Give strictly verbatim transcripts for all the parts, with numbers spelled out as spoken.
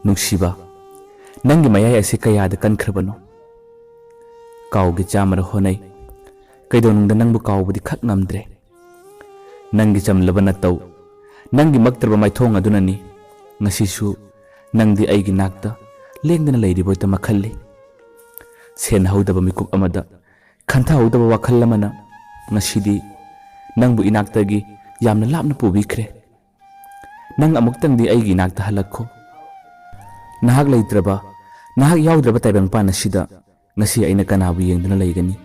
ꯅꯨꯡꯁꯤꯕ, ꯅꯪꯒꯤ ꯃꯌꯥꯏ ꯑꯁꯤ ꯀꯌꯥꯗ ꯀꯟꯈ꯭ꯔꯕꯅꯣ? ꯀꯥꯎꯒꯦ ꯆꯥꯝꯃꯔ ꯍꯣꯠꯅꯩ, ꯀꯩꯗꯧꯅꯨꯡꯗ ꯅꯪꯕꯨ ꯀꯥꯎꯕꯗꯤ ꯈꯛ ꯉꯝꯗ꯭ꯔꯦ꯫ ꯅꯪꯒꯤ ꯆꯝꯂꯕ ꯅꯇꯧ, ꯅꯪꯒꯤ ꯃꯛꯇ꯭ꯔꯕ ꯃꯥꯏꯊꯣꯡ ꯑꯗꯨꯅꯅꯤ ꯉꯁꯤꯁꯨ ꯅꯪꯗꯤ ꯑꯩꯒꯤ ꯅꯥꯛꯇ ꯂꯦꯡꯗꯅ ꯂꯩꯔꯤꯕꯣꯏꯇ ꯃꯈꯜꯂꯤ꯫ ꯁꯦꯟꯅꯍꯧꯗꯕ ꯃꯤꯀꯨꯞ ꯑꯃꯗ ꯈꯟꯊꯍꯧꯗꯕ ꯋꯥꯈꯜ ꯑꯃꯅ ꯉꯁꯤꯗꯤ ꯅꯪꯕꯨ ꯏꯅꯥꯛꯇꯒꯤ ꯌꯥꯝꯅ ꯂꯥꯞꯅ ꯄꯨꯕꯤꯈ꯭ꯔꯦ꯫ ꯅꯪ ꯑꯃꯨꯛꯇꯪꯗꯤ ꯑꯩꯒꯤ ꯏꯅꯥꯛꯇ ꯍꯜꯂꯛꯈꯣ꯫ ꯅꯍꯥꯛ ꯂꯩꯇ꯭ꯔꯕ, ꯅꯍꯥꯛ ꯌꯥꯎꯗ꯭ꯔꯕ ꯇꯥꯏꯕꯪꯄꯥꯟ ꯑꯁꯤꯗ ꯉꯁꯤ ꯑꯩꯅ ꯀꯅꯥꯕꯨ ꯌꯦꯡꯗꯨꯅ ꯂꯩꯒꯅꯤ?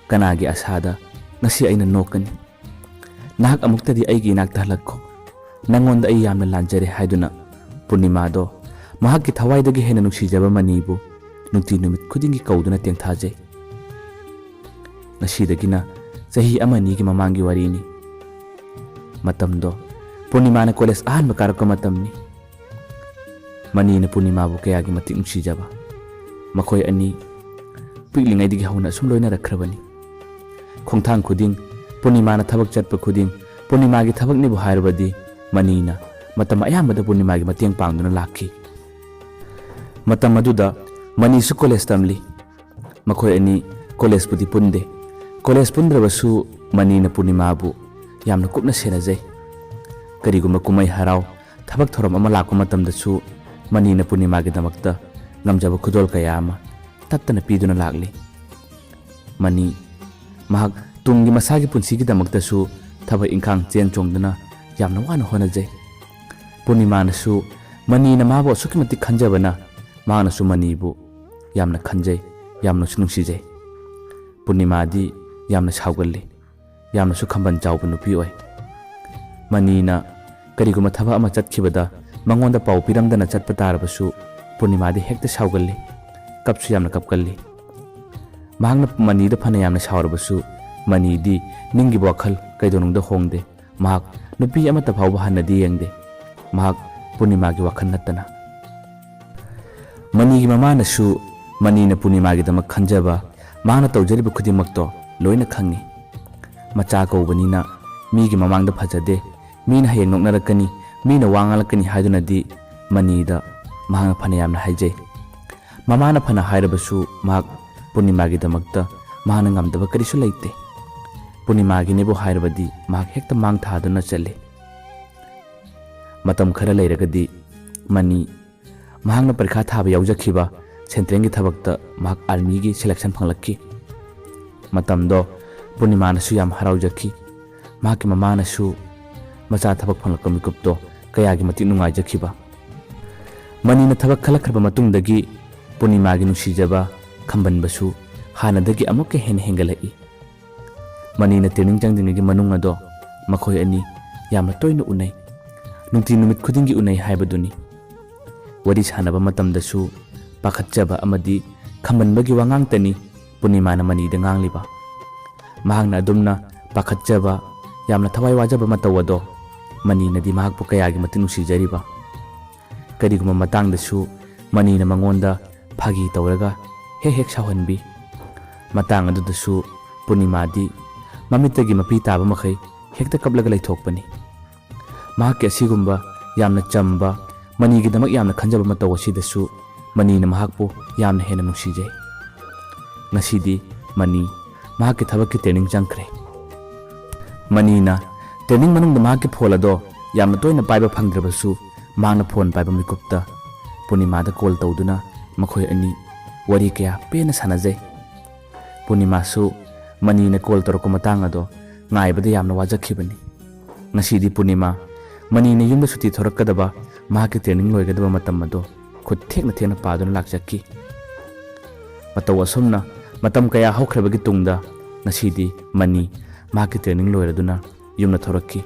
ꯀꯅꯥꯒꯤ ꯑꯁꯥꯗ ꯉꯁꯤ ꯑꯩꯅ ꯅꯣꯛꯀꯅꯤ? ꯅꯍꯥꯛ ꯑꯃꯨꯛꯇꯗꯤ ꯑꯩꯒꯤ ꯏꯅꯥꯛꯇ ꯍꯜꯂꯛꯈꯣ꯫ ꯅꯪꯉꯣꯟꯗ ꯑꯩ ꯌꯥꯝꯅ ꯂꯥꯟꯖꯔꯦ ꯍꯥꯏꯗꯨꯅ ꯄꯨꯔꯅꯤꯃꯥꯗꯣ ꯃꯍꯥꯛꯀꯤ ꯊꯋꯥꯏꯗꯒꯤ ꯍꯦꯟꯅ ꯅꯨꯡꯁꯤꯖꯕ ꯃꯅꯤꯕꯨ ꯅꯨꯡꯇꯤ ꯅꯨꯃꯤꯠ ꯈꯨꯗꯤꯡꯒꯤ ꯀꯧꯗꯨꯅ ꯇꯦꯡꯊꯥꯖꯩ꯫ ꯉꯁꯤꯗꯒꯤꯅ ꯆꯍꯤ ꯑꯃ ꯑꯅꯤꯒꯤ ꯃꯃꯥꯡꯒꯤ ꯋꯥꯔꯤꯅꯤ꯫ ꯃꯇꯝꯗꯣ ꯄꯨꯔꯅꯤꯃꯥꯅ ꯀꯣꯂꯦꯖ ꯑꯍꯥꯟꯕ ꯀꯥꯔꯛꯄ ꯃꯇꯝꯅꯤ꯫ ꯃꯅꯤꯅ ꯄꯨꯔꯅꯤꯃꯥꯕꯨ ꯀꯌꯥꯒꯤ ꯃꯇꯤꯛ ꯅꯨꯡꯁꯤꯖꯕ꯫ ꯃꯈꯣꯏ ꯑꯅꯤ ꯄꯤꯛꯂꯤꯉꯩꯗꯒꯤ ꯍꯧꯅ ꯑꯁꯨꯝ ꯂꯣꯏꯅꯔꯛꯈ꯭ꯔꯕꯅꯤ꯫ ꯈꯣꯡꯊꯥꯡ ꯈꯨꯗꯤꯡ, ꯄꯨꯔꯅꯤꯃꯥꯅ ꯊꯕꯛ ꯆꯠꯄ ꯈꯨꯗꯤꯡ, ꯄꯨꯔꯅꯤꯃꯥꯒꯤ ꯊꯕꯛꯅꯤꯕꯨ ꯍꯥꯏꯔꯕꯗꯤ ꯃꯅꯤꯅ ꯃꯇꯝ ꯑꯌꯥꯝꯕꯗ ꯄꯨꯔꯅꯤꯃꯥꯒꯤ ꯃꯇꯦꯡ ꯄꯥꯡꯗꯨꯅ ꯂꯥꯛꯈꯤ꯫ ꯃꯇꯝ ꯑꯗꯨꯗ ꯃꯅꯤꯁꯨ ꯀꯣꯂꯦꯖ ꯇꯝꯂꯤ꯫ ꯃꯈꯣꯏ ꯑꯅꯤ ꯀꯣꯂꯦꯖꯄꯨꯗꯤ ꯄꯨꯟꯗꯦ꯫ ꯀꯣꯂꯦꯖ ꯄꯨꯟꯗ꯭ꯔꯕꯁꯨ ꯃꯅꯤꯅ ꯄꯨꯔꯅꯤꯃꯥꯕꯨ ꯌꯥꯝꯅ ꯀꯨꯞꯅ ꯁꯦꯟꯅꯖꯩ꯫ ꯀꯔꯤꯒꯨꯝꯕ ꯀꯨꯝꯍꯩ ꯍꯔꯥꯎ, ꯊꯕꯛ ꯊꯧꯔꯝ ꯑꯃ ꯂꯥꯛꯄ ꯃꯇꯝꯗꯁꯨ ꯃꯅꯤꯅ ꯄꯨꯔꯅꯤꯃꯥꯒꯤꯗꯃꯛꯇ ꯉꯝꯖꯕ ꯈꯨꯗꯣꯜ ꯀꯌꯥ ꯑꯃ ꯇꯠꯇꯅ ꯄꯤꯗꯨꯅ ꯂꯥꯛꯂꯤ꯫ ꯃꯅꯤ ꯃꯍꯥꯛ ꯇꯨꯡꯒꯤ ꯃꯁꯥꯒꯤ ꯄꯨꯟꯁꯤꯒꯤꯗꯃꯛꯇꯁꯨ ꯊꯕꯛ ꯏꯪꯈꯥꯡ ꯆꯦꯟ ꯆꯣꯡꯗꯨꯅ ꯌꯥꯝꯅ ꯋꯥꯅ ꯍꯣꯠꯅꯖꯩ꯫ ꯄꯨꯔꯅꯤꯃꯥꯅꯁꯨ ꯃꯅꯤꯅ ꯃꯥꯕꯨ ꯑꯁꯨꯛꯀꯤ ꯃꯇꯤꯛ ꯈꯟꯖꯕꯅ ꯃꯍꯥꯛꯅꯁꯨ ꯃꯅꯤꯕꯨ ꯌꯥꯝꯅ ꯈꯟꯖꯩ, ꯌꯥꯝꯅꯁꯨ ꯅꯨꯡꯁꯤꯖꯩ꯫ ꯄꯨꯔꯅꯤꯃꯥꯗꯤ ꯌꯥꯝꯅ ꯁꯥꯎꯒꯜꯂꯤ, ꯌꯥꯝꯅꯁꯨ ꯈꯝꯕꯟ ꯆꯥꯎꯕ ꯅꯨꯄꯤ ꯑꯣꯏ꯫ ꯃꯅꯤꯅ ꯀꯔꯤꯒꯨꯝꯕ ꯊꯕꯛ ꯑꯃ ꯆꯠꯈꯤꯕꯗ ꯃꯉꯣꯟꯗ ꯄꯥꯎ ꯄꯤꯔꯝꯗꯅ ꯆꯠꯄ ꯇꯥꯔꯕꯁꯨ ꯄꯨꯔꯅꯤꯃꯥꯗꯤ ꯍꯦꯛꯇ ꯁꯥꯎꯒꯜꯂꯤ, ꯀꯞꯁꯨ ꯌꯥꯝꯅ ꯀꯞꯀꯜꯂꯤ꯫ ꯃꯍꯥꯛꯅ ꯃꯅꯤꯗ ꯐꯅ ꯌꯥꯝꯅ ꯁꯥꯎꯔꯕꯁꯨ ꯃꯅꯤꯗꯤ ꯅꯤꯡꯒꯤ ꯋꯥꯈꯜ ꯀꯩꯗꯧꯅꯨꯡꯗ ꯍꯣꯡꯗꯦ꯫ ꯃꯍꯥꯛ ꯅꯨꯄꯤ ꯑꯃꯠꯇ ꯐꯥꯎꯕ ꯍꯟꯅꯗꯤ ꯌꯦꯡꯗꯦ, ꯃꯍꯥꯛ ꯄꯨꯔꯅꯤꯃꯥꯒꯤ ꯋꯥꯈꯜ ꯅꯠꯇꯅ꯫ ꯃꯅꯤꯒꯤ ꯃꯃꯥꯅꯁꯨ ꯃꯅꯤꯅ ꯄꯨꯔꯅꯤꯃꯥꯒꯤꯗꯃꯛ ꯈꯟꯖꯕ, ꯃꯍꯥꯛꯅ ꯇꯧꯖꯔꯤꯕ ꯈꯨꯗꯤꯡꯃꯛꯇꯣ ꯂꯣꯏꯅ ꯈꯪꯏ꯫ ꯃꯆꯥ ꯀꯧꯕꯅꯤꯅ ꯃꯤꯒꯤ ꯃꯃꯥꯡꯗ ꯐꯖꯗꯦ, ꯃꯤꯅ ꯍꯌꯦꯡ ꯅꯣꯛꯅꯔꯛꯀꯅꯤ, ꯃꯤꯅ ꯋꯥ ꯉꯥꯡꯂꯛꯀꯅꯤ ꯍꯥꯏꯗꯨꯅꯗꯤ ꯃꯅꯤꯗ ꯃꯍꯥꯛꯅ ꯐꯅ ꯌꯥꯝꯅ ꯍꯥꯏꯖꯩ꯫ ꯃꯃꯥꯅ ꯐꯅ ꯍꯥꯏꯔꯕꯁꯨ ꯃꯍꯥꯛ ꯄꯨꯔꯅꯤꯃꯥꯒꯤꯗꯃꯛꯇ ꯃꯍꯥꯛꯅ ꯉꯝꯗꯕ ꯀꯔꯤꯁꯨ ꯂꯩꯇꯦ꯫ ꯄꯨꯔꯅꯤꯃꯥꯒꯤꯅꯦꯕꯨ ꯍꯥꯏꯔꯕꯗꯤ ꯃꯍꯥꯛ ꯍꯦꯛꯇ ꯃꯥꯡ ꯊꯥꯗꯨꯅ ꯆꯠꯂꯤ꯫ ꯃꯇꯝ ꯈꯔ ꯂꯩꯔꯒꯗꯤ ꯃꯅꯤ ꯃꯍꯥꯛꯅ ꯄꯔꯤꯈꯥ ꯊꯥꯕ ꯌꯥꯎꯖꯈꯤꯕ ꯁꯦꯟꯇ꯭ꯔꯦꯜꯒꯤ ꯊꯕꯛꯇ ꯃꯍꯥꯛ ꯑꯥꯔꯃꯤꯒꯤ ꯁꯦꯂꯦꯛꯁꯟ ꯐꯪꯂꯛꯈꯤ꯫ ꯃꯇꯝꯗꯣ ꯄꯨꯔꯅꯤꯃꯥꯅꯁꯨ ꯌꯥꯝ ꯍꯔꯥꯎꯖꯈꯤ꯫ ꯃꯍꯥꯛꯀꯤ ꯃꯃꯥꯅꯁꯨ ꯃꯆꯥ ꯊꯕꯛ ꯐꯪꯂꯛꯄ ꯃꯤꯀꯨꯞꯇꯣ ꯀꯌꯥꯒꯤ ꯃꯇꯤꯛ ꯅꯨꯡꯉꯥꯏꯖꯈꯤꯕ꯫ ꯃꯅꯤꯅ ꯊꯕꯛ ꯈꯜꯂꯛꯈ꯭ꯔꯕ ꯃꯇꯨꯡꯗꯒꯤ ꯄꯨꯔꯅꯤꯃꯥꯒꯤ ꯅꯨꯡꯁꯤꯖꯕ ꯈꯝꯕꯟꯕꯁꯨ ꯍꯥꯟꯅꯗꯒꯤ ꯑꯃꯨꯛꯀ ꯍꯦꯟꯅ ꯍꯦꯟꯒꯠꯂꯛꯏ꯫ ꯃꯅꯤꯅ ꯇ꯭ꯔꯦꯅꯤꯡ ꯆꯪꯗ꯭ꯔꯤꯉꯩꯒꯤ ꯃꯅꯨꯡ ꯑꯗꯣ ꯃꯈꯣꯏ ꯑꯅꯤ ꯌꯥꯝꯅ ꯇꯣꯏꯅ ꯎꯅꯩ꯫ ꯅꯨꯡꯇꯤ ꯅꯨꯃꯤꯠ ꯈꯨꯗꯤꯡꯒꯤ ꯎꯅꯩ ꯍꯥꯏꯕꯗꯨꯅꯤ꯫ ꯋꯥꯔꯤ ꯁꯥꯟꯅꯕ ꯃꯇꯝꯗꯁꯨ ꯄꯥꯈꯠꯆꯕ ꯑꯃꯗꯤ ꯈꯝꯕꯟꯕꯒꯤ ꯋꯥꯉꯥꯡꯇꯅꯤ ꯄꯨꯔꯅꯤꯃꯥꯅ ꯃꯅꯤꯗ ꯉꯥꯡꯂꯤꯕ꯫ ꯃꯍꯥꯛꯅ ꯑꯗꯨꯝꯅ ꯄꯥꯈꯠꯆꯕ, ꯌꯥꯝꯅ ꯊꯋꯥꯏ ꯋꯥꯖꯕ ꯃꯇꯧ ꯑꯗꯣ ꯃꯅꯤꯅꯗꯤ ꯃꯍꯥꯛꯄꯨ ꯀꯌꯥꯒꯤ ꯃꯇꯤꯛ ꯅꯨꯡꯁꯤꯖꯔꯤꯕ꯫ ꯀꯔꯤꯒꯨꯝꯕ ꯃꯇꯥꯡꯗꯁꯨ ꯃꯅꯤꯅ ꯃꯉꯣꯟꯗ ꯐꯥꯒꯤ ꯇꯧꯔꯒ ꯍꯦꯛ ꯍꯦꯛ ꯁꯥꯎꯍꯟꯕꯤ꯫ ꯃꯇꯥꯡ ꯑꯗꯨꯗꯁꯨ ꯄꯨꯔꯅꯤꯃꯥꯗꯤ ꯃꯃꯤꯠꯇꯒꯤ ꯃꯄꯤ ꯇꯥꯕ ꯃꯈꯩ ꯍꯦꯛꯇ ꯀꯞꯂꯒ ꯂꯩꯊꯣꯛꯄꯅꯤ꯫ ꯃꯍꯥꯛꯀꯤ ꯑꯁꯤꯒꯨꯝꯕ ꯌꯥꯝꯅ ꯆꯝꯕ, ꯃꯅꯤꯒꯤꯗꯃꯛ ꯌꯥꯝꯅ ꯈꯟꯖꯕ ꯃꯇꯧ ꯑꯁꯤꯗꯁꯨ ꯃꯅꯤꯅ ꯃꯍꯥꯛꯄꯨ ꯌꯥꯝꯅ ꯍꯦꯟꯅ ꯅꯨꯡꯁꯤꯖꯩ꯫ ꯉꯁꯤꯗꯤ ꯃꯅꯤ ꯃꯍꯥꯛꯀꯤ ꯊꯕꯛꯀꯤ ꯇ꯭ꯔꯦꯅꯤꯡ ꯆꯪꯈ꯭ꯔꯦ꯫ ꯃꯅꯤꯅ ꯇ꯭ꯔꯦꯅꯤꯡ ꯃꯅꯨꯡꯗ ꯃꯍꯥꯛꯀꯤ ꯐꯣꯟ ꯑꯗꯣ ꯌꯥꯝꯅ ꯇꯣꯏꯅ ꯄꯥꯏꯕ ꯐꯪꯗ꯭ꯔꯕꯁꯨ, ꯃꯍꯥꯛꯅ ꯐꯣꯟ ꯄꯥꯏꯕ ꯃꯤꯀꯨꯞꯇ ꯄꯨꯔꯅꯤꯃꯥꯗ ꯀꯣꯜ ꯇꯧꯗꯨꯅ ꯃꯈꯣꯏ ꯑꯅꯤ ꯋꯥꯔꯤ ꯀꯌꯥ ꯄꯦꯟꯅ ꯁꯥꯟꯅꯖꯩ꯫ ꯄꯨꯔꯅꯤꯃꯥꯁꯨ ꯃꯅꯤꯅ ꯀꯣꯜ ꯇꯧꯔꯛꯄ ꯃꯇꯥꯡ ꯑꯗꯣ ꯉꯥꯏꯕꯗ ꯌꯥꯝꯅ ꯋꯥꯖꯈꯤꯕꯅꯤ꯫ ꯉꯁꯤꯗꯤ ꯄꯨꯔꯅꯤꯃꯥ ꯃꯅꯤꯅ ꯌꯨꯝꯗ ꯁꯨꯇꯤ ꯊꯣꯔꯛꯀꯗꯕ, ꯃꯍꯥꯛꯀꯤ ꯇ꯭ꯔꯦꯅꯤꯡ ꯂꯣꯏꯒꯗꯕ ꯃꯇꯝ ꯑꯗꯣ ꯈꯨꯠ ꯊꯦꯛꯅ ꯊꯦꯛꯅ ꯄꯥꯗꯨꯅ ꯂꯥꯛꯆꯈꯤ꯫ ꯃꯇꯧ ꯑꯁꯨꯝꯅ ꯃꯇꯝ ꯀꯌꯥ ꯍꯧꯈ꯭ꯔꯕꯒꯤ ꯇꯨꯡꯗ ꯉꯁꯤꯗꯤ ꯃꯅꯤ ꯃꯍꯥꯛꯀꯤ ꯇ꯭ꯔꯦꯅꯤꯡ ꯂꯣꯏꯔꯗꯨꯅ ꯌꯨꯝꯗ ꯊꯣꯔꯛꯈꯤ꯫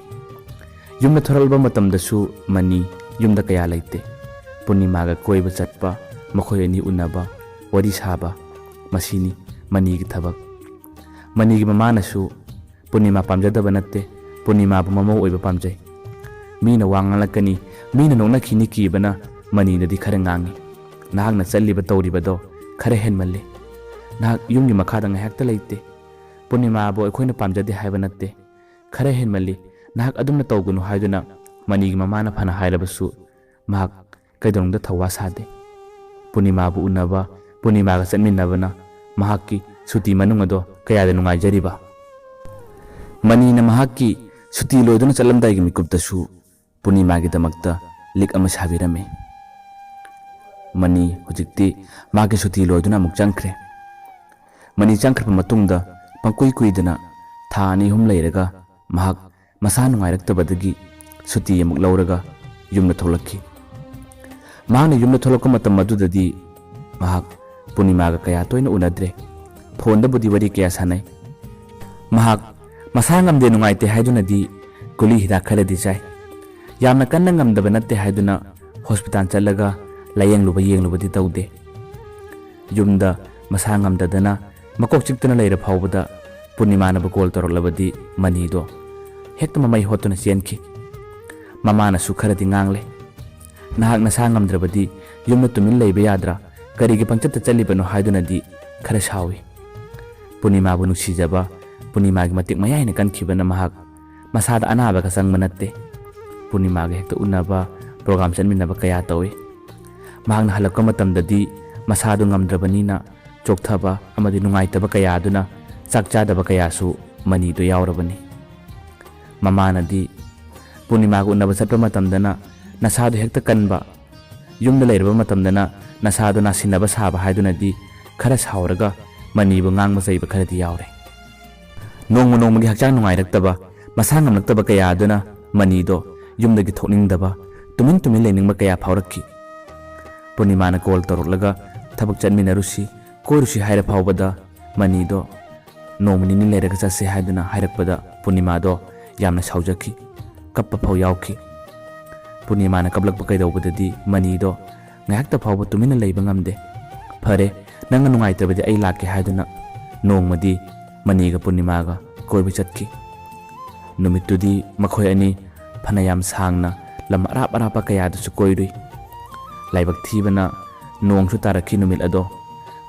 ꯌꯨꯝꯗ ꯊꯣꯔꯛꯂꯕ ꯃꯇꯝꯗꯁꯨ ꯃꯅꯤ ꯌꯨꯝꯗ ꯀꯌꯥ ꯂꯩꯇꯦ꯫ ꯄꯨꯔꯅꯤꯃꯥꯒ ꯀꯣꯏꯕ ꯆꯠꯄ, ꯃꯈꯣꯏ ꯑꯅꯤ ꯎꯅꯕ, ꯋꯥꯔꯤ ꯁꯥꯕ, ꯃꯁꯤꯅꯤ ꯃꯅꯤꯒꯤ ꯊꯕꯛ꯫ ꯃꯅꯤꯒꯤ ꯃꯃꯥꯅꯁꯨ ꯄꯨꯔꯅꯤꯃꯥ ꯄꯥꯝꯖꯗꯕ ꯅꯠꯇꯦ, ꯄꯨꯔꯅꯤꯃꯥꯕꯨ ꯃꯃꯧ ꯑꯣꯏꯕ ꯄꯥꯝꯖꯩ꯫ ꯃꯤꯅ ꯋꯥ ꯉꯥꯡꯂꯛꯀꯅꯤ, ꯃꯤꯅ ꯅꯣꯛꯅꯈꯤꯅꯤ ꯀꯤꯕꯅ ꯃꯅꯤꯅꯗꯤ ꯈꯔ ꯉꯥꯡꯉꯤ꯫ "ꯅꯍꯥꯛꯅ ꯆꯠꯂꯤꯕ ꯇꯧꯔꯤꯕꯗꯣ ꯈꯔ ꯍꯦꯟꯃꯜꯂꯤ꯫ ꯅꯍꯥꯛ ꯌꯨꯝꯒꯤ ꯃꯈꯥꯗ ꯉꯥꯏꯍꯥꯛꯇ ꯂꯩꯇꯦ꯫ ꯄꯨꯔꯅꯤꯃꯥꯕꯨ ꯑꯩꯈꯣꯏꯅ ꯄꯥꯝꯖꯗꯦ ꯍꯥꯏꯕ ꯅꯠꯇꯦ꯫ ꯈꯔ ꯍꯦꯟꯃꯜꯂꯤ꯫ ꯅꯍꯥꯛ ꯑꯗꯨꯝꯅ ꯇꯧꯒꯅꯨ" ꯍꯥꯏꯗꯨꯅ ꯃꯅꯤꯒꯤ ꯃꯃꯥꯅ ꯐꯅ ꯍꯥꯏꯔꯕꯁꯨ ꯃꯍꯥꯛ ꯀꯩꯗꯧꯅꯨꯡꯗ ꯊꯧꯋꯥ ꯁꯥꯗꯦ꯫ ꯄꯨꯔꯅꯤꯃꯥꯕꯨ ꯎꯅꯕ, ꯄꯨꯔꯅꯤꯃꯥꯒ ꯆꯠꯃꯤꯟꯅꯕꯅ ꯃꯍꯥꯛꯀꯤ ꯁꯨꯇꯤ ꯃꯅꯨꯡ ꯑꯗꯣ ꯀꯌꯥꯗ ꯅꯨꯡꯉꯥꯏꯖꯔꯤꯕ꯫ ꯃꯅꯤꯅ ꯃꯍꯥꯛꯀꯤ ꯁꯨꯇꯤ ꯂꯣꯏꯗꯨꯅ ꯆꯠꯂꯝꯗꯥꯏꯒꯤ ꯃꯤꯀꯨꯞꯇꯁꯨ ꯄꯨꯔꯅꯤꯃꯥꯒꯤꯗꯃꯛꯇ ꯂꯤꯛ ꯑꯃ ꯁꯥꯕꯤꯔꯝꯃꯤ꯫ ꯃꯅꯤ ꯍꯧꯖꯤꯛꯇꯤ ꯃꯍꯥꯛꯀꯤ ꯁꯨꯇꯤ ꯂꯣꯏꯗꯨꯅ ꯑꯃꯨꯛ ꯆꯪꯈ꯭ꯔꯦ꯫ ꯃꯅꯤ ꯆꯪꯈ꯭ꯔꯕ ꯃꯇꯨꯡꯗ ꯄꯪꯀꯨꯏ ꯀꯨꯏꯗꯅ ꯊꯥ ꯑꯅꯤ ꯑꯍꯨꯝ ꯂꯩꯔꯒ ꯃꯍꯥꯛ ꯃꯁꯥ ꯅꯨꯡꯉꯥꯏꯔꯛꯇꯕꯗꯒꯤ ꯁꯨꯇꯤ ꯑꯃꯨꯛ ꯂꯧꯔꯒ ꯌꯨꯝꯗ ꯊꯣꯛꯂꯛꯈꯤ꯫ ꯃꯍꯥꯛꯅ ꯌꯨꯝꯗ ꯊꯣꯛꯂꯛꯄ ꯃꯇꯝ ꯑꯗꯨꯗꯗꯤ ꯃꯍꯥꯛ ꯄꯨꯔꯅꯤꯃꯥꯒ ꯀꯌꯥ ꯇꯣꯏꯅ ꯎꯅꯗ꯭ꯔꯦ꯫ ꯐꯣꯟꯗꯕꯨꯗꯤ ꯋꯥꯔꯤ ꯀꯌꯥ ꯁꯥꯟꯅꯩ꯫ ꯃꯍꯥꯛ ꯃꯁꯥ ꯉꯝꯗꯦ, ꯅꯨꯡꯉꯥꯏꯇꯦ ꯍꯥꯏꯗꯨꯅꯗꯤ ꯒꯨꯂꯤ ꯍꯤꯗꯥꯛ ꯈꯔꯗꯤ ꯆꯥꯏ꯫ ꯌꯥꯝꯅ ꯀꯟꯅ ꯉꯝꯗꯕ ꯅꯠꯇꯦ ꯍꯥꯏꯗꯨꯅ ꯍꯣꯁꯄꯤꯇꯥꯜ ꯆꯠꯂꯒ ꯂꯥꯌꯦꯡꯂꯨꯕ ꯌꯦꯡꯂꯨꯕꯗꯤ ꯇꯧꯗꯦ꯫ ꯌꯨꯝꯗ ꯃꯁꯥ ꯉꯝꯗꯗꯅ ꯃꯀꯣꯛ ꯆꯤꯛꯇꯨꯅ ꯂꯩꯔ ꯐꯥꯎꯕꯗ ꯄꯨꯔꯅꯤꯃꯥꯅꯕꯨ ꯀꯣꯜ ꯇꯧꯔꯛꯂꯕꯗꯤ ꯃꯅꯤꯗꯣ ꯍꯦꯛꯇ ꯃꯃꯩ ꯍꯣꯠꯇꯨꯅ ꯆꯦꯟꯈꯤ꯫ ꯃꯃꯥꯅꯁꯨ ꯈꯔꯗꯤ ꯉꯥꯡꯂꯦ꯫ "ꯅꯍꯥꯛ ꯅꯁꯥ ꯉꯝꯗ꯭ꯔꯕꯗꯤ ꯌꯨꯝꯗ ꯇꯨꯃꯤꯟ ꯂꯩꯕ ꯌꯥꯗ꯭ꯔꯥ? ꯀꯔꯤꯒꯤ ꯄꯪꯆꯠꯇ ꯆꯠꯂꯤꯕꯅꯣ?" ꯍꯥꯏꯗꯨꯅꯗꯤ ꯈꯔ ꯁꯥꯎꯏ꯫ ꯄꯨꯔꯅꯤꯃꯥꯕꯨ ꯅꯨꯡꯁꯤꯖꯕ, ꯄꯨꯔꯅꯤꯃꯥꯒꯤ ꯃꯇꯤꯛ ꯃꯌꯥꯏꯅ ꯀꯟꯈꯤꯕꯅ ꯃꯍꯥꯛ ꯃꯁꯥꯗ ꯑꯅꯥꯕꯒ ꯆꯪꯕ ꯅꯠꯇꯦ꯫ ꯄꯨꯔꯅꯤꯃꯥꯒ ꯍꯦꯛꯇ ꯎꯅꯕ, ꯄ꯭ꯔꯣꯒ꯭ꯔꯥꯝ ꯆꯠꯃꯤꯟꯅꯕ ꯀꯌꯥ ꯇꯧꯏ꯫ ꯃꯍꯥꯛꯅ ꯍꯜꯂꯛꯄ ꯃꯇꯝꯗꯗꯤ ꯃꯁꯥꯗꯨ ꯉꯝꯗ꯭ꯔꯕꯅꯤꯅ ꯆꯣꯛꯊꯕ ꯑꯃꯗꯤ ꯅꯨꯡꯉꯥꯏꯇꯕ ꯀꯌꯥ ꯑꯗꯨꯅ ꯆꯥꯛ ꯆꯥꯗꯕ ꯀꯌꯥꯁꯨ ꯃꯅꯤꯗꯨ ꯌꯥꯎꯔꯕꯅꯤ꯫ ꯃꯃꯥꯅꯗꯤ ꯄꯨꯔꯅꯤꯃꯥꯒ ꯎꯅꯕ ꯆꯠꯄ ꯃꯇꯝꯗꯅ ꯅꯁꯥꯗꯨ ꯍꯦꯛꯇ ꯀꯟꯕ, ꯌꯨꯝꯗ ꯂꯩꯔꯕ ꯃꯇꯝꯗꯅ ꯅꯁꯥꯗꯨ ꯅꯥꯁꯤꯟꯅꯕ ꯁꯥꯕ ꯍꯥꯏꯗꯨꯅꯗꯤ ꯈꯔ ꯁꯥꯎꯔꯒ ꯃꯅꯤꯕꯨ ꯉꯥꯡꯕ ꯆꯩꯕ ꯈꯔꯗꯤ ꯌꯥꯎꯔꯦ꯫ ꯅꯣꯡꯃ ꯅꯣꯡꯃꯒꯤ ꯍꯛꯆꯥꯡ ꯅꯨꯡꯉꯥꯏꯔꯛꯇꯕ, ꯃꯁꯥ ꯉꯝꯂꯛꯇꯕ ꯀꯌꯥ ꯑꯗꯨꯅ ꯃꯅꯤꯗꯣ ꯌꯨꯝꯗꯒꯤ ꯊꯣꯛꯅꯤꯡꯗꯕ, ꯇꯨꯃꯤꯟ ꯇꯨꯃꯤꯟ ꯂꯩꯅꯤꯡꯕ ꯀꯌꯥ ꯐꯥꯎꯔꯛꯈꯤ꯫ ꯄꯨꯔꯅꯤꯃꯥꯅ ꯀꯣꯜ ꯇꯧꯔꯛꯂꯒ ꯊꯕꯛ ꯆꯠꯃꯤꯟꯅꯔꯨꯁꯤ, ꯀꯣꯏꯔꯨꯁꯤ ꯍꯥꯏꯔ ꯐꯥꯎꯕꯗ ꯃꯅꯤꯗꯣ ꯅꯣꯡꯃ ꯅꯤꯅꯤ ꯂꯩꯔꯒ ꯆꯠꯁꯦ ꯍꯥꯏꯗꯨꯅ ꯍꯥꯏꯔꯛꯄꯗ ꯄꯨꯔꯅꯤꯃꯥꯗꯣ ꯌꯥꯝꯅ ꯁꯥꯎꯖꯈꯤ꯫ ꯀꯞꯄ ꯐꯥꯎ ꯌꯥꯎꯈꯤ꯫ ꯄꯨꯔꯅꯤꯃꯥꯅ ꯀꯞꯂꯛꯄ ꯀꯩꯗꯧꯕꯗꯗꯤ ꯃꯅꯤꯗꯣ ꯉꯥꯏꯍꯥꯛꯇ ꯐꯥꯎꯕ ꯇꯨꯃꯤꯟꯅ ꯂꯩꯕ ꯉꯝꯗꯦ꯫ "ꯐꯔꯦ, ꯅꯪꯅ ꯅꯨꯡꯉꯥꯏꯇ꯭ꯔꯕꯗꯤ ꯑꯩ ꯂꯥꯛꯀꯦ" ꯍꯥꯏꯗꯨꯅ ꯅꯣꯡꯃꯗꯤ ꯃꯅꯤꯒ ꯄꯨꯔꯅꯤꯃꯥꯒ ꯀꯣꯏꯕ ꯆꯠꯈꯤ꯫ ꯅꯨꯃꯤꯠꯇꯨꯗꯤ ꯃꯈꯣꯏ ꯑꯅꯤ ꯐꯅꯌꯥꯝ ꯁꯥꯡꯅ ꯂꯝ ꯑꯔꯥꯞ ꯑꯔꯥꯞꯄ ꯀꯌꯥꯗꯁꯨ ꯀꯣꯏꯔꯨꯏ꯫ ꯂꯥꯏꯕꯛ ꯊꯤꯕꯅ ꯅꯣꯡꯁꯨ ꯇꯥꯔꯛꯈꯤ ꯅꯨꯃꯤꯠ ꯑꯗꯣ꯫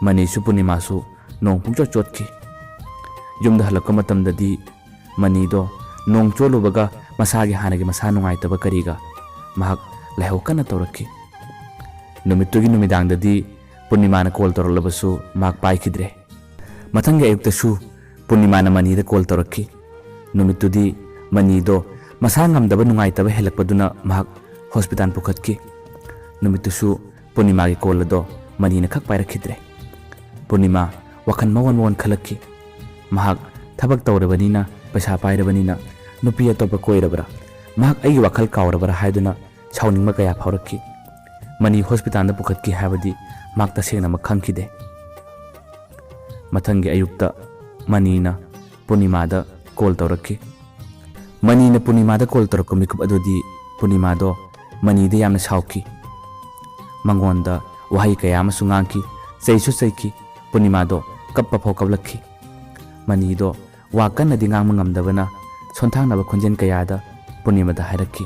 ꯃꯅꯤꯁꯨ ꯄꯨꯔꯅꯤꯃꯥꯁꯨ ꯅꯣꯡ ꯄꯨꯡꯆꯣꯠ ꯆꯣꯠꯈꯤ꯫ ꯌꯨꯝꯗ ꯍꯜꯂꯛꯄ ꯃꯇꯝꯗꯗꯤ ꯃꯅꯤꯗꯣ ꯅꯣꯡ ꯆꯣꯠꯂꯨꯕꯒ ꯃꯁꯥꯒꯤ ꯍꯥꯟꯅꯒꯤ ꯃꯁꯥ ꯅꯨꯡꯉꯥꯏꯇꯕ ꯀꯔꯤꯒ ꯃꯍꯥꯛ ꯂꯥꯏꯍꯧ ꯀꯟꯅ ꯇꯧꯔꯛꯈꯤ꯫ ꯅꯨꯃꯤꯠꯇꯨꯒꯤ ꯅꯨꯃꯤꯗꯥꯡꯗꯗꯤ ꯄꯨꯔꯅꯤꯃꯥꯅ ꯀꯣꯜ ꯇꯧꯔꯛꯂꯕꯁꯨ ꯃꯍꯥꯛ ꯄꯥꯏꯈꯤꯗ꯭ꯔꯦ꯫ ꯃꯊꯪꯒꯤ ꯑꯌꯨꯛꯇꯁꯨ ꯄꯨꯔꯅꯤꯃꯥꯅ ꯃꯅꯤꯗ ꯀꯣꯜ ꯇꯧꯔꯛꯈꯤ꯫ ꯅꯨꯃꯤꯠꯇꯨꯗꯤ ꯃꯅꯤꯗꯣ ꯃꯁꯥ ꯉꯝꯗꯕ ꯅꯨꯡꯉꯥꯏꯇꯕ ꯍꯦꯜꯂꯛꯄꯗꯨꯅ ꯃꯍꯥꯛ ꯍꯣꯁꯄꯤꯇꯥꯜ ꯄꯨꯈꯠꯈꯤ꯫ ꯅꯨꯃꯤꯠꯇꯨꯁꯨ ꯄꯨꯔꯅꯤꯃꯥꯒꯤ ꯀꯣꯜ ꯑꯗꯣ ꯃꯅꯤꯅ ꯈꯛ ꯄꯥꯏꯔꯛꯈꯤꯗ꯭ꯔꯦ꯫ ꯄꯨꯔꯅꯤꯃꯥ ꯋꯥꯈꯜ ꯃꯑꯣꯟ ꯃꯑꯣꯟ ꯈꯜꯂꯛꯈꯤ꯫ ꯃꯍꯥꯛ ꯊꯕꯛ ꯇꯧꯔꯕꯅꯤꯅ, ꯄꯩꯁꯥ ꯄꯥꯏꯔꯕꯅꯤꯅ ꯅꯨꯄꯤ ꯑꯇꯣꯞꯄ ꯀꯣꯏꯔꯕ꯭ꯔꯥ, ꯃꯍꯥꯛ ꯑꯩꯒꯤ ꯋꯥꯈꯜ ꯀꯥꯎꯔꯕ꯭ꯔꯥ ꯍꯥꯏꯗꯨꯅ ꯁꯥꯎꯅꯤꯡꯕ ꯀꯌꯥ ꯐꯥꯎꯔꯛꯈꯤ꯫ ꯃꯅꯤ ꯍꯣꯁꯄꯤꯇꯥꯜꯗ ꯄꯨꯈꯠꯈꯤ ꯍꯥꯏꯕꯗꯤ ꯃꯍꯥꯛ ꯇꯁꯦꯡꯅꯃꯛ ꯈꯪꯈꯤꯗꯦ꯫ ꯃꯊꯪꯒꯤ ꯑꯌꯨꯛꯇ ꯃꯅꯤꯅ ꯄꯨꯔꯅꯤꯃꯥꯗ ꯀꯣꯜ ꯇꯧꯔꯛꯈꯤ꯫ ꯃꯅꯤꯅ ꯄꯨꯔꯅꯤꯃꯥꯗ ꯀꯣꯜ ꯇꯧꯔꯛꯄ ꯃꯤꯀꯨꯞ ꯑꯗꯨꯗꯤ ꯄꯨꯔꯅꯤꯃꯥꯗꯣ ꯃꯅꯤꯗ ꯌꯥꯝꯅ ꯁꯥꯎꯈꯤ꯫ ꯃꯉꯣꯟꯗ ꯋꯥꯍꯩ ꯀꯌꯥ ꯑꯃꯁꯨ ꯉꯥꯡꯈꯤ, ꯆꯩꯁꯨ ꯆꯩꯈꯤ꯫ ꯄꯨꯔꯅꯤꯃꯥꯗꯣ ꯀꯞꯄ ꯐꯥꯎ ꯀꯞꯂꯛꯈꯤ꯫ ꯃꯅꯤꯗꯣ ꯋꯥ ꯀꯟꯅꯗꯤ ꯉꯥꯡꯕ ꯉꯝꯗꯕꯅ ꯁꯣꯟꯊꯥꯡꯅꯕ ꯈꯣꯟꯖꯦꯜ ꯀꯌꯥꯗ ꯄꯨꯔꯅꯤꯃꯥꯗ ꯍꯥꯏꯔꯛꯈꯤ,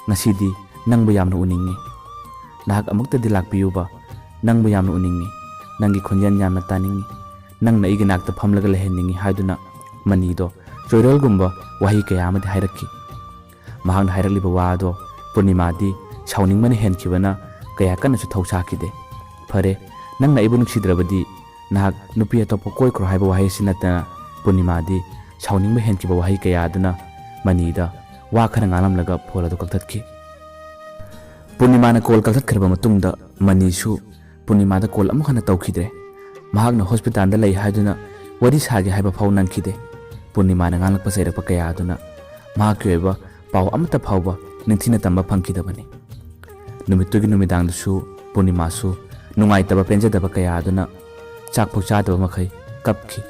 "ꯉꯁꯤꯗꯤ ꯅꯪꯕꯨ ꯌꯥꯝꯅ ꯎꯅꯤꯡꯉꯤ꯫ ꯅꯍꯥꯛ ꯑꯃꯨꯛꯇꯗꯤ ꯂꯥꯛꯄꯤꯌꯨꯕ꯫ ꯅꯪꯕꯨ ꯌꯥꯝꯅ ꯎꯅꯤꯡꯉꯤ꯫ ꯅꯪꯒꯤ ꯈꯣꯟꯖꯦꯜ ꯌꯥꯝꯅ ꯇꯥꯅꯤꯡꯉꯤ꯫ ꯅꯪꯅ ꯑꯩꯒꯤ ꯅꯥꯛꯇ ꯐꯝꯂꯒ ꯂꯩꯍꯟꯅꯤꯡꯉꯤ" ꯍꯥꯏꯗꯨꯅ ꯃꯅꯤꯗꯣ ꯆꯣꯏꯔꯣꯜꯒꯨꯝꯕ ꯋꯥꯍꯩ ꯀꯌꯥ ꯑꯃꯗꯤ ꯍꯥꯏꯔꯛꯈꯤ꯫ ꯃꯍꯥꯛꯅ ꯍꯥꯏꯔꯛꯂꯤꯕ ꯋꯥ ꯑꯗꯣ ꯄꯨꯔꯅꯤꯃꯥꯗꯤ ꯁꯥꯎꯅꯤꯡꯕꯅ ꯍꯦꯟꯈꯤꯕꯅ ꯀꯌꯥ ꯀꯟꯅꯁꯨ ꯊꯧꯁꯥꯈꯤꯗꯦ꯫ "ꯐꯔꯦ, ꯅꯪꯅ ꯑꯩꯕꯨ ꯅꯨꯡꯁꯤꯗ꯭ꯔꯕꯗꯤ ꯅꯍꯥꯛ ꯅꯨꯄꯤ ꯑꯇꯣꯞꯄ ꯀꯣꯏꯈ꯭ꯔꯣ" ꯍꯥꯏꯕ ꯋꯥꯍꯩ ꯑꯁꯤ ꯅꯠꯇꯅ ꯄꯨꯔꯅꯤꯃꯥꯗꯤ ꯁꯥꯎꯅꯤꯡꯕ ꯍꯦꯟꯈꯤꯕ ꯋꯥꯍꯩ ꯀꯌꯥ ꯑꯗꯨꯅ ꯃꯅꯤꯗ ꯋꯥ ꯈꯔ ꯉꯥꯡꯂꯝꯂꯒ ꯐꯣꯟ ꯑꯗꯨ ꯀꯛꯊꯠꯈꯤ꯫ ꯄꯨꯔꯅꯤꯃꯥꯅ ꯀꯣꯜ ꯀꯛꯊꯠꯈ꯭ꯔꯕ ꯃꯇꯨꯡꯗ ꯃꯅꯤꯁꯨ ꯄꯨꯔꯅꯤꯃꯥꯗ ꯀꯣꯜ ꯑꯃꯨꯛ ꯍꯟꯅ ꯇꯧꯈꯤꯗ꯭ꯔꯦ꯫ ꯃꯍꯥꯛꯅ ꯍꯣꯁꯄꯤꯇꯥꯜꯗ ꯂꯩ ꯍꯥꯏꯗꯨꯅ ꯋꯥꯔꯤ ꯁꯥꯒꯦ ꯍꯥꯏꯕ ꯐꯥꯎ ꯅꯪꯈꯤꯗꯦ꯫ ꯄꯨꯔꯅꯤꯃꯥꯅ ꯉꯥꯡꯂꯛꯄ ꯆꯩꯔꯛꯄ ꯀꯌꯥ ꯑꯗꯨꯅ ꯃꯍꯥꯛꯀꯤ ꯑꯣꯏꯕ ꯄꯥꯎ ꯑꯃꯠꯇ ꯐꯥꯎꯕ ꯅꯤꯡꯊꯤꯅ ꯇꯝꯕ ꯐꯪꯈꯤꯗꯕꯅꯤ꯫ ꯅꯨꯃꯤꯠꯇꯨꯒꯤ ꯅꯨꯃꯤꯗꯥꯡꯗꯨꯁꯨ ꯄꯨꯔꯅꯤꯃꯥꯁꯨ ꯅꯨꯡꯉꯥꯏꯇꯕ ꯄꯦꯟꯖꯗꯕ ꯀꯌꯥ ꯑꯗꯨꯅ ꯆꯥꯛ ꯐꯥꯎ ꯆꯥꯗꯕ ꯃꯈꯩ ꯀꯞꯈꯤ꯫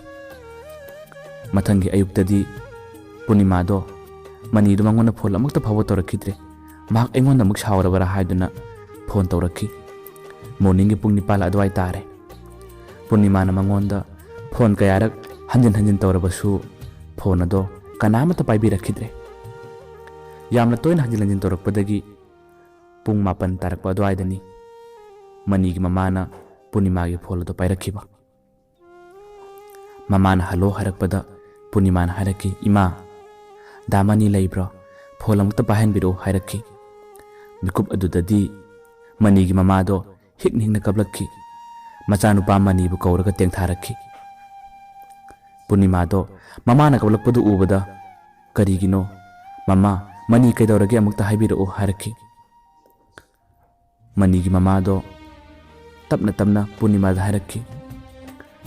ꯃꯊꯪꯒꯤ ꯑꯌꯨꯛꯇꯗꯤ ꯄꯨꯔꯅꯤꯃꯥꯗꯣ ꯃꯅꯤꯗꯣ ꯃꯉꯣꯟꯗ ꯐꯣꯟ ꯑꯃꯨꯛꯇ ꯐꯥꯎꯕ ꯇꯧꯔꯛꯈꯤꯗ꯭ꯔꯦ꯫ ꯃꯍꯥꯛ ꯑꯩꯉꯣꯟꯗ ꯑꯃꯨꯛ ꯁꯥꯎꯔꯕ꯭ꯔꯥ ꯍꯥꯏꯗꯨꯅ ꯐꯣꯟ ꯇꯧꯔꯛꯈꯤ꯫ ꯃꯣꯔꯅꯤꯡꯒꯤ ꯄꯨꯡ ꯅꯤꯄꯥꯜ ꯑꯗꯨꯋꯥꯏ ꯇꯥꯔꯦ꯫ ꯄꯨꯔꯅꯤꯃꯥꯅ ꯃꯉꯣꯟꯗ ꯐꯣꯟ ꯀꯌꯥꯔꯛ ꯍꯟꯖꯤꯟ ꯍꯟꯖꯤꯟ ꯇꯧꯔꯕꯁꯨ ꯐꯣꯟ ꯑꯗꯣ ꯀꯅꯥꯃꯠꯇ ꯄꯥꯏꯕꯤꯔꯛꯈꯤꯗ꯭ꯔꯦ꯫ ꯌꯥꯝꯅ ꯇꯣꯏꯅ ꯍꯟꯖꯤꯟ ꯍꯟꯖꯤꯟ ꯇꯧꯔꯛꯄꯗꯒꯤ ꯄꯨꯡ ꯃꯥꯄꯟ ꯇꯥꯔꯛꯄ ꯑꯗꯨꯋꯥꯏꯗꯅꯤ ꯃꯅꯤꯒꯤ ꯃꯃꯥꯅ ꯄꯨꯔꯅꯤꯃꯥꯒꯤ ꯐꯣꯟ ꯑꯗꯨ ꯄꯥꯏꯔꯛꯈꯤꯕ꯫ ꯃꯃꯥꯅ "ꯍꯜꯂꯣ" ꯍꯥꯏꯔꯛꯄꯗ ꯄꯨꯔꯅꯤꯃꯥꯅ ꯍꯥꯏꯔꯛꯈꯤ, "ꯏꯃꯥ, ꯗꯥ ꯃꯅꯤ ꯂꯩꯕ꯭ꯔꯣ? ꯐꯣꯟ ꯑꯃꯨꯛꯇ ꯄꯥꯏꯍꯟꯕꯤꯔꯛꯎ" ꯍꯥꯏꯔꯛꯈꯤ꯫ ꯃꯤꯀꯨꯞ ꯑꯗꯨꯗꯗꯤ ꯃꯅꯤꯒꯤ ꯃꯃꯥꯗꯣ ꯍꯤꯛꯅ ꯍꯤꯛꯅ ꯀꯞꯂꯛꯈꯤ꯫ ꯃꯆꯥꯅꯨꯄꯥ ꯃꯅꯤꯕꯨ ꯀꯧꯔꯒ ꯇꯦꯡꯊꯥꯔꯛꯈꯤ꯫ ꯄꯨꯔꯅꯤꯃꯥꯗꯣ ꯃꯃꯥꯅ ꯀꯞꯂꯛꯄꯗꯨ ꯎꯕꯗ, "ꯀꯔꯤꯒꯤꯅꯣ? ꯃꯃꯥ, ꯃꯅꯤ ꯀꯩꯗꯧꯔꯒꯦ, ꯑꯃꯨꯛꯇ ꯍꯥꯏꯕꯤꯔꯛꯎ" ꯍꯥꯏꯔꯛꯈꯤ꯫ ꯃꯅꯤꯒꯤ ꯃꯃꯥꯗꯣ ꯇꯞꯅ ꯇꯞꯅ ꯄꯨꯔꯅꯤꯃꯥꯗ ꯍꯥꯏꯔꯛꯈꯤ,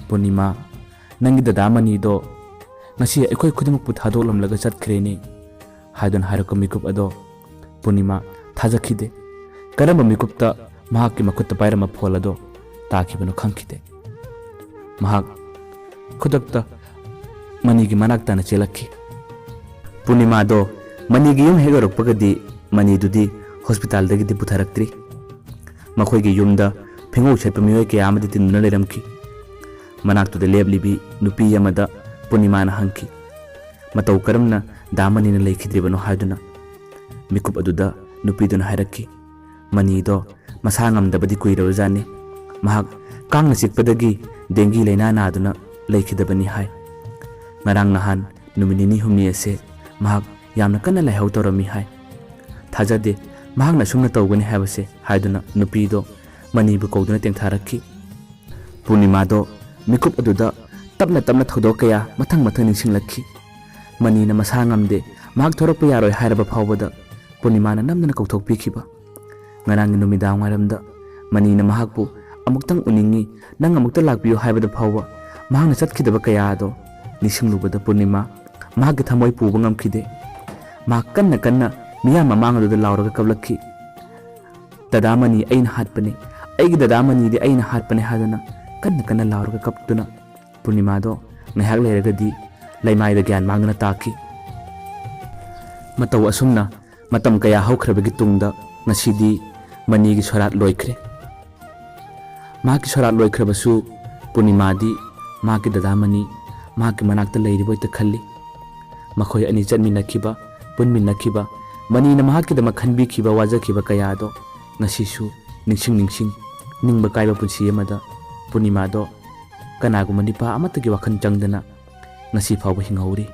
"ꯄꯨꯔꯅꯤꯃꯥ, ꯅꯪꯒꯤ ꯗꯗꯥ ꯃꯅꯤꯗꯣ ꯉꯁꯤ ꯑꯩꯈꯣꯏ ꯈꯨꯗꯤꯡꯃꯛꯄꯨ ꯊꯥꯗꯣꯛꯂꯝꯂꯒ ꯆꯠꯈ꯭ꯔꯦꯅꯦ" ꯍꯥꯏꯗꯨꯅ ꯍꯥꯏꯔꯛꯄ ꯃꯤꯀꯨꯞ ꯑꯗꯣ ꯄꯨꯔꯅꯤꯃꯥ ꯊꯥꯖꯈꯤꯗꯦ꯫ ꯀꯔꯝꯕ ꯃꯤꯀꯨꯞꯇ ꯃꯍꯥꯛꯀꯤ ꯃꯈꯨꯠꯇ ꯄꯥꯏꯔꯝꯕ ꯐꯣꯟ ꯑꯗꯣ ꯇꯥꯈꯤꯕꯅꯣ ꯈꯪꯈꯤꯗꯦ꯫ ꯃꯍꯥꯛ ꯈꯨꯗꯛꯇ ꯃꯅꯤꯒꯤ ꯃꯅꯥꯛ ꯇꯥꯅ ꯆꯦꯜꯂꯛꯈꯤ꯫ ꯄꯨꯔꯅꯤꯃꯥꯗꯣ ꯃꯅꯤꯒꯤ ꯌꯨꯝ ꯍꯦꯛ ꯌꯧꯔꯛꯄꯒꯗꯤ ꯃꯅꯤꯗꯨꯗꯤ ꯍꯣꯁꯄꯤꯇꯥꯜꯗꯒꯤꯗꯤ ꯄꯨꯊꯔꯛꯇ꯭ꯔꯤ꯫ ꯃꯈꯣꯏꯒꯤ ꯌꯨꯝꯗ ꯐꯤꯉꯧ ꯁꯦꯠꯄ ꯃꯤꯑꯣꯏ ꯀꯌꯥ ꯑꯃꯗꯤ ꯇꯤꯟꯗꯨꯅ ꯂꯩꯔꯝꯈꯤ꯫ ꯃꯅꯥꯛꯇꯨꯗ ꯂꯦꯞꯂꯤꯕꯤ ꯅꯨꯄꯤ ꯑꯃꯗ ꯄꯨꯔꯅꯤꯃꯥꯅ ꯍꯪꯈꯤ, "ꯃꯇꯧ ꯀꯔꯝꯅ ꯗꯥ ꯃꯅꯤꯅ ꯂꯩꯈꯤꯗ꯭ꯔꯤꯕꯅꯣ?" ꯍꯥꯏꯗꯨꯅ꯫ ꯃꯤꯀꯨꯞ ꯑꯗꯨꯗ ꯅꯨꯄꯤꯗꯨꯅ ꯍꯥꯏꯔꯛꯈꯤ, "ꯃꯅꯤꯗꯣ ꯃꯁꯥ ꯉꯝꯗꯕꯗꯤ ꯀꯨꯏꯔꯕꯖꯥꯠꯅꯤ꯫ ꯃꯍꯥꯛ ꯀꯥꯡꯅ ꯆꯤꯛꯄꯗꯒꯤ ꯗꯦꯡꯒꯤ ꯂꯥꯏꯅꯥ ꯅꯥꯗꯨꯅ ꯂꯩꯈꯤꯗꯕꯅꯤ ꯍꯥꯏ꯫ ꯉꯔꯥꯡ ꯅꯍꯥꯟ ꯅꯨꯃꯤꯠ ꯅꯤꯅꯤ ꯍꯨꯝꯅꯤ ꯑꯁꯦ ꯃꯍꯥꯛ ꯌꯥꯝꯅ ꯀꯟꯅ ꯂꯥꯏꯍꯧ ꯇꯧꯔꯝꯃꯤ ꯍꯥꯏ꯫ ꯊꯥꯖꯗꯦ, ꯃꯍꯥꯛꯅ ꯑꯁꯨꯝꯅ ꯇꯧꯒꯅꯤ ꯍꯥꯏꯕꯁꯦ" ꯍꯥꯏꯗꯨꯅ ꯅꯨꯄꯤꯗꯣ ꯃꯅꯤꯕꯨ ꯀꯧꯗꯨꯅ ꯇꯦꯡꯊꯥꯔꯛꯈꯤ꯫ ꯄꯨꯔꯅꯤꯃꯥꯗꯣ ꯃꯤꯀꯨꯞ ꯑꯗꯨꯗ ꯇꯞꯅ ꯇꯞꯅ ꯊꯧꯗꯣꯛ ꯀꯌꯥ ꯃꯊꯪ ꯃꯊꯪ ꯅꯤꯡꯁꯤꯡꯂꯛꯈꯤ꯫ ꯃꯅꯤꯅ ꯃꯁꯥ ꯉꯝꯗꯦ, ꯃꯍꯥꯛ ꯊꯣꯔꯛꯄ ꯌꯥꯔꯣꯏ ꯍꯥꯏꯔꯕ ꯐꯥꯎꯕꯗ ꯄꯨꯔꯅꯤꯃꯥꯅ ꯅꯝꯗꯅ ꯀꯧꯊꯣꯛꯄꯤꯈꯤꯕ꯫ ꯉꯔꯥꯡꯒꯤ ꯅꯨꯃꯤꯗꯥꯡ ꯋꯥꯏꯔꯝꯗ ꯃꯅꯤꯅ ꯃꯍꯥꯛꯄꯨ "ꯑꯃꯨꯛꯇꯪ ꯎꯅꯤꯡꯉꯤ, ꯅꯪ ꯑꯃꯨꯛꯇ ꯂꯥꯛꯄꯤꯌꯨ" ꯍꯥꯏꯕꯗ ꯐꯥꯎꯕ ꯃꯍꯥꯛꯅ ꯆꯠꯈꯤꯗꯕ ꯀꯌꯥ ꯑꯗꯣ ꯅꯤꯡꯁꯤꯡꯂꯨꯕꯗ ꯄꯨꯔꯅꯤꯃꯥ ꯃꯍꯥꯛꯀꯤ ꯊꯃꯣꯏ ꯄꯨꯕ ꯉꯝꯈꯤꯗꯦ꯫ ꯃꯍꯥꯛ ꯀꯟꯅ ꯀꯟꯅ ꯃꯤꯌꯥꯝ ꯃꯃꯥꯡ ꯑꯗꯨꯗ ꯂꯥꯎꯔꯒ ꯀꯞꯂꯛꯈꯤ꯫ "ꯗꯗꯥ ꯃꯅꯤ ꯑꯩꯅ ꯍꯥꯠꯄꯅꯦ, ꯑꯩꯒꯤ ꯗꯗꯥ ꯃꯅꯤꯗꯤ ꯑꯩꯅ ꯍꯥꯠꯄꯅꯦ" ꯍꯥꯏꯗꯨꯅ ꯀꯟꯅ ꯀꯟꯅ ꯂꯥꯎꯔꯒ ꯀꯞꯇꯨꯅ ꯄꯨꯔꯅꯤꯃꯥꯗꯣ ꯉꯥꯏꯍꯥꯛ ꯂꯩꯔꯒꯗꯤ ꯂꯩꯃꯥꯏꯗ ꯒ꯭ꯌꯥꯟ ꯃꯥꯡꯗꯨꯅ ꯇꯥꯈꯤ꯫ ꯃꯇꯧ ꯑꯁꯨꯝꯅ ꯃꯇꯝ ꯀꯌꯥ ꯍꯧꯈ꯭ꯔꯕꯒꯤ ꯇꯨꯡꯗ ꯉꯁꯤꯗꯤ ꯃꯅꯤꯒꯤ ꯁꯣꯔꯥꯠ ꯂꯣꯏꯈ꯭ꯔꯦ꯫ ꯃꯍꯥꯛꯀꯤ ꯁꯣꯔꯥꯠ ꯂꯣꯏꯈ꯭ꯔꯕꯁꯨ ꯄꯨꯔꯅꯤꯃꯥꯗꯤ ꯃꯍꯥꯛꯀꯤ ꯗꯗꯥ ꯃꯅꯤ ꯃꯍꯥꯛꯀꯤ ꯃꯅꯥꯛꯇ ꯂꯩꯔꯤꯕ ꯑꯣꯏꯇ ꯈꯜꯂꯤ꯫ ꯃꯈꯣꯏ ꯑꯅꯤ ꯆꯠꯃꯤꯟꯅꯈꯤꯕ, ꯄꯨꯟꯃꯤꯟꯅꯈꯤꯕ, ꯃꯅꯤꯅ ꯃꯍꯥꯛꯀꯤꯗꯃꯛ ꯈꯟꯕꯤꯈꯤꯕ, ꯋꯥꯖꯈꯤꯕ ꯀꯌꯥ ꯑꯗꯣ ꯉꯁꯤꯁꯨ ꯅꯤꯡꯁꯤꯡ ꯅꯤꯡꯁꯤꯡ ꯅꯤꯡꯕ ꯀꯥꯏꯕ ꯄꯨꯟꯁꯤ ꯑꯃꯗ ꯄꯨꯔꯅꯤꯃꯥꯗꯣ ꯀꯅꯥꯒꯨꯝꯕ ꯅꯤꯄꯥ ꯑꯃꯠꯇꯒꯤ ꯋꯥꯈꯜ ꯆꯪꯗꯅ ꯉꯁꯤ ꯐꯥꯎꯕ ꯍꯤꯡꯍꯧꯔꯤ꯫